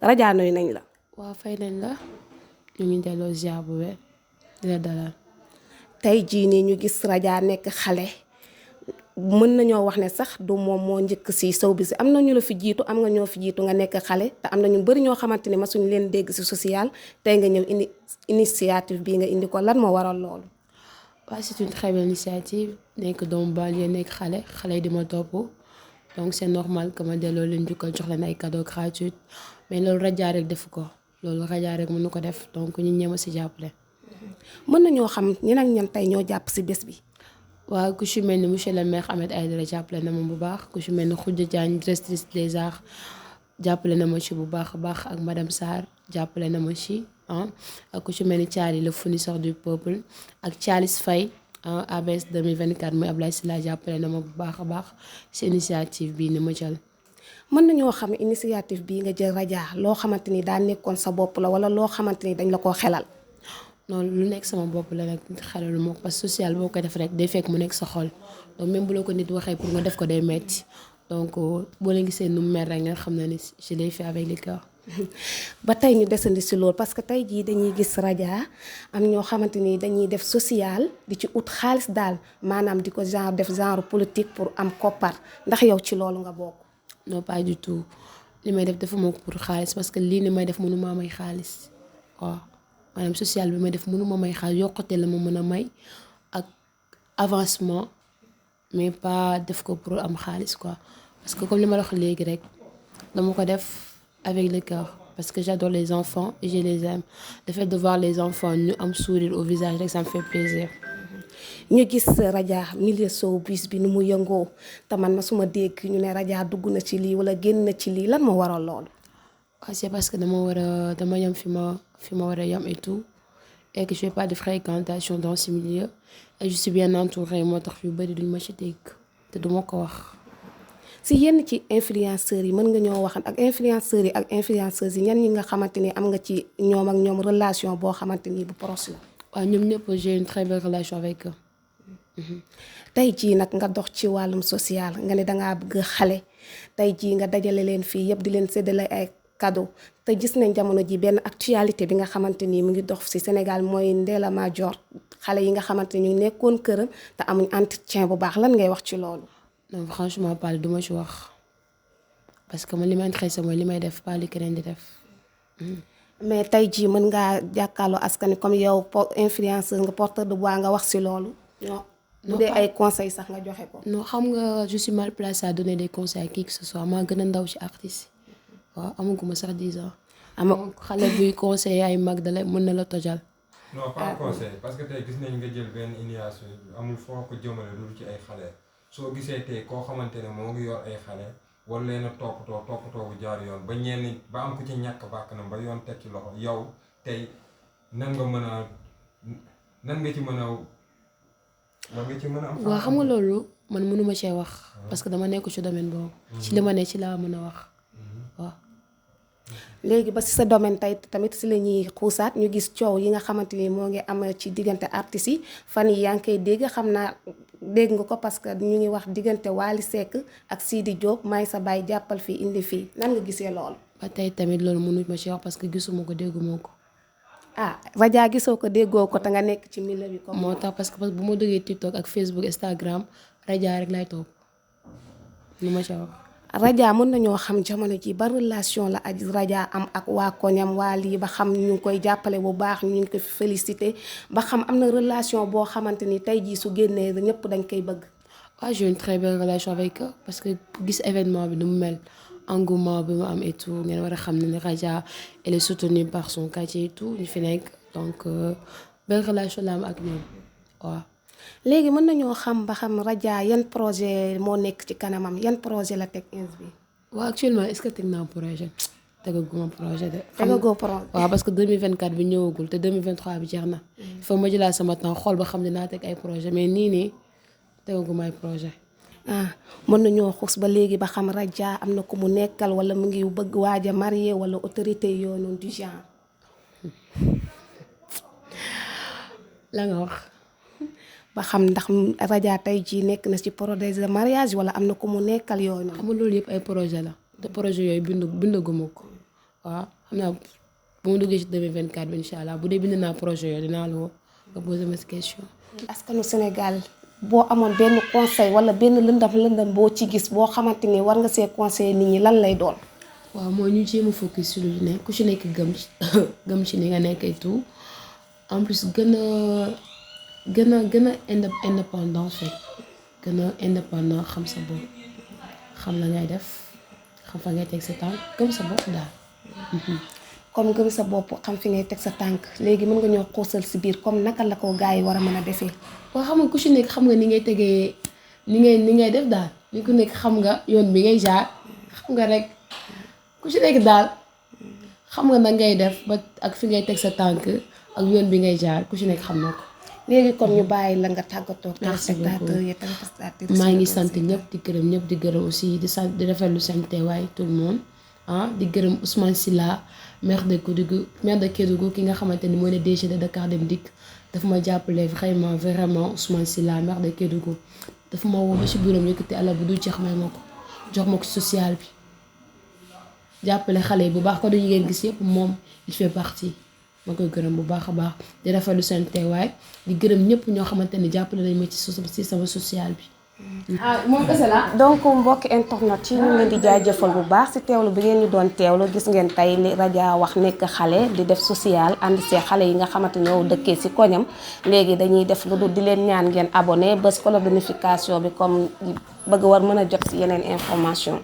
Raja nuyu nañ la. waa fay nañ la ñu ngi delloo ziar bu wér di la dalal. tey jii nii ñu gis Raja nekk xale mën nañoo wax ne sax du moom moo njëkk si sow bi si am na ñu la fi jiitu am nga ñoo fi jiitu nga nekk xale te am na ñu bari ñoo xamante ne masuñu leen dégg si social tey nga ñëw indi initiative bii nga indi ko lan moo waral loolu. waaw c'est une très belle initiative nekk doomu banlieue nekk xale yi di ma topp donc c'est normal que ma delloo leen jukkal jox leen ay cadeaux gratuits mais loolu Raja rek defu ko loolu Raja rek mënu ko def donc ñu ñeema si jàppale. mën nañoo xam ñan ak ñan tey ñoo jàpp si bés bi. waaw ku ci mel ni monsieur le maire Ahmed Aïdara jàppale na ma bu baax ku ci mel ni Khoudia Diagne directrice des arts jàppale na ma ci bu baax a baax ak madame Sarr jàppale na ma ci ak ku ci mel ni Thiali le fournisseur du peuple ak Thialis Faye ABS 2024 muy Ablaye Sylla jàppale na ma bu baax a baax ci initiative bii ni ma jël. mën nañoo xam initiative bii nga jël Raja loo xamante ni daa nekkoon sa bopp la wala loo xamante ni dañ la koo xelal. noonu lu nekk sama bopp la nag xelalu ma ko parce que social boo koy def rek day fekk mu nekk sa xol donc même bu la ko nit waxee pour nga def ko day metti donc boo leen gisee nu mu mel rek nga xam na ni je l'ai fait avec le cœur. ba tey ñu desandi si loolu parce que tey jii dañuy gis Raja am ñoo xamante ni dañuy def social di ci ut xaalis daal maanaam di ko genre def genre politique pour am koppar ndax yow ci loolu nga bokk. non pas du tout li may def defuma ko pour xaalis parce que lii ni may def mënu maa may xaalis waaw. maanaam social bi may def mënuma may xaalis yokkute la ma mën a may ak avancement mais pas def ko pour am xaalis quoi parce que comme li ma la wax léegi rek dama ko def avec le cœur parce que j'adore les enfants et je les aime le fait de voir les enfants ñu am sourire au visage rek ça me fait plaisir. ñu gis Raja milieu showbiz bi nu mu yëngoo te man ma suma dégg ñu ne Raja dugg na ci lii wala génn na ci lii lan moo waral loolu. waaw c'est parce que dama yam fi ma war a yam et tout et que je fais pas de fréquentation dans ce milieu et je suis bien entourée moo tax yu bari duñ ma ci dégg te duma ko wax. si yenn ci influenceurs yi mën nga ñoo wax ak influenceurs yi ak influenceuses yi ñan ñi nga xamante ni am nga ci ñoom ak ñoom relation boo xamante ni bu proche la. waaw ñoom ñëpp j'ai une très belle relation avec eux. tey jii nag nga dox ci wàllum social nga ne dangaa bëgg xale tey jii nga dajale leen fii yëpp di leen séddale ay cadeau te gis nañ jamono ji benn actualité bi nga xamante ni mu ngi dox ci Sénégal mooy Ndella Madior xale yi nga xamante ni ñu ngi nekkoon këram te amuñ entretien bu baax lan ngay wax ci loolu. non franchement parler duma ci wax parce que man li ma intéressé mooy li may def pas li keneen di def. mais tey jii mën ngaa jàkkaarloo askan comme yow influenceur nga porteur de voix nga wax ci loolu. non bu dee ay conseils sax nga joxe ko. non xam nga je suis mal placée à donner des conseils à qui que ce soit maa gën a ndaw ci artiste waaw amaguma sax 10 ans. xale buy conseil ay mag dala mën na la tojal. non pas conseil parce que tey gis nañ nga jël benn initiation amul foo ko jëmale lu ci ay xale soo gisee tey koo xamante ne moo ngi yor ay xale war leen a toppatoo bu jaar yoon ba ñenn ba am ku ci ñàkk bàkkanam ba yoon teg ci loxo yow tey nan nga ci mën a am. waaw xam nga loolu man mënuma cee wax parce que dama nekk ci domaine boobu. ci li ma ne ci laa mën a wax waaw. léegi ba ci sa domaine tey tamit ci la ñuy xuusaat ñu gis coow yi nga xamante ni moo ngi am ci diggante artistes yi fan yi yaa ngi koy dégg xam naa dégg nga ko parce que ñu ngi wax diggante Wally Seck ak Sidi Diop may sa baay jàppal fii indi fii nan nga gisee loolu. ba tey tamit loolu mënu ma ci wax parce que gisuma ko dégguma ko. Raja gisoo ko déggoo ko te nga nekk ci milieu bi comme moo tax parce que bu ma duggee TikTok ak Facebook Instagram Raja rek lay topp lu ma ci wax. Raja mën nañoo xam jamono ji ba relation la ak Raja am ak waa koñam waa lii ba xam ñu ngi koy jàppale bu baax ñu ngi ko félicité ba xam am na relation boo xamante ni tey jii su génnee ñëpp dañ koy bëgg. waaw j'ai une très belle relation avec eux parce que gis événement bi nu mu mel engouement bi mu am et tout ngeen war a xam ne Raja elle est soutenue par son quartier et tout ñu fi nekk donc belle relation la am ak ñoom waaw. léegi mën nañoo xam ba xam Raja yan projet moo nekk ci kanamam yan projet la teg ins bi. waaw actuellement est-ce que teg naa projet tegaguma projet de. tegagoo projet waaw parce que 2024 bi ñëwagul te 2023 bi jeex na. il faut ma jëlaat sama temps xool ba xam ne naa teg ay projet mais nii tegaguma ay projet. mën nañoo xuus ba léegi ba xam Raja am na ku mu nekkal wala mu ngi bëgg waaj a marié wala autorité yoo noonu du genre. la nga wax. ba xam ndax Raja tey jii nekk na ci projet de mariage wala am na ku mu nekkal yooyu noonu. xam nga loolu yëpp ay projet la te projet yooyu bindaguma ko waaw xam naa bu ma duggee ci 2024 bi incha allah bu dee bind naa projet yooyu dinaa la woo nga posé ma si question. askanu Sénégal boo amoon benn conseil wala benn lëndam boo ci gis boo xamante ni war nga see conseiller nit ñi lan lay doon. waaw mooy ñu jéem a focus si lu ñu ne ku ci nekk gëm ci ni nga nekk et tout en plus gën a indépendant fait gën a indépendant xam sa bopp xam la ngay def xam fa ngay teg sa tànk gëm sa bopp daal. comme gëm sa bopp xam fi ngay teg sa tànk léegi mën nga ñoo xuusal si biir comme naka la ko gars yi war a mën a defee. waaw xam nga ku ci nekk xam nga ni ngay tegee ni ngay def daal ni ku nekk xam nga yoon bi ngay jaar xam nga rek ku ci nekk daal xam nga nag ngay def ba ak fi ngay teg sa tànk ak yoon bi ngay jaar ku ci nekk xam na ko. léegi kon ñu bàyyi la nga tàggatoo. merci beaucoup téléspectateurs yi téléspectatrices maa ngi sant ñëpp di gërëm ñëpp di gërëm aussi di rafetlu seen teewaay tout le monde di gërëm Ousmane Sylla maire de Kédougou ki nga xamante ni mooy le DG de Dakar Dem Dikk dafa ma jàppale vraiment Ousmane Sylla maire de Kédougou dafa ma woo ba ci bureau yëkkati alal bu du jeex may ma ko jox ma ko social bi jàppale xale yi bu baax ko du ngeen gis yëpp moom il fait partie ma koy gërëm bu baax a baax di rafetlu seen teewaay di gërëm ñëpp ñoo xamante ni jàppale nañ ma ci sama social bi. moom kese la. donc mbokki internet yi ñu leen di jaajëfal bu baax si teewlu bi ngeen ñu doon teewlu gis ngeen tey li Radia wax nekk xale di def social ànd see xale yi nga xamante ñoo dëkkee si koñam léegi dañuy def lu dul di leen ñaan ngeen abonné bés cloche de notification bi comme bëgg war mën a jot si yeneen information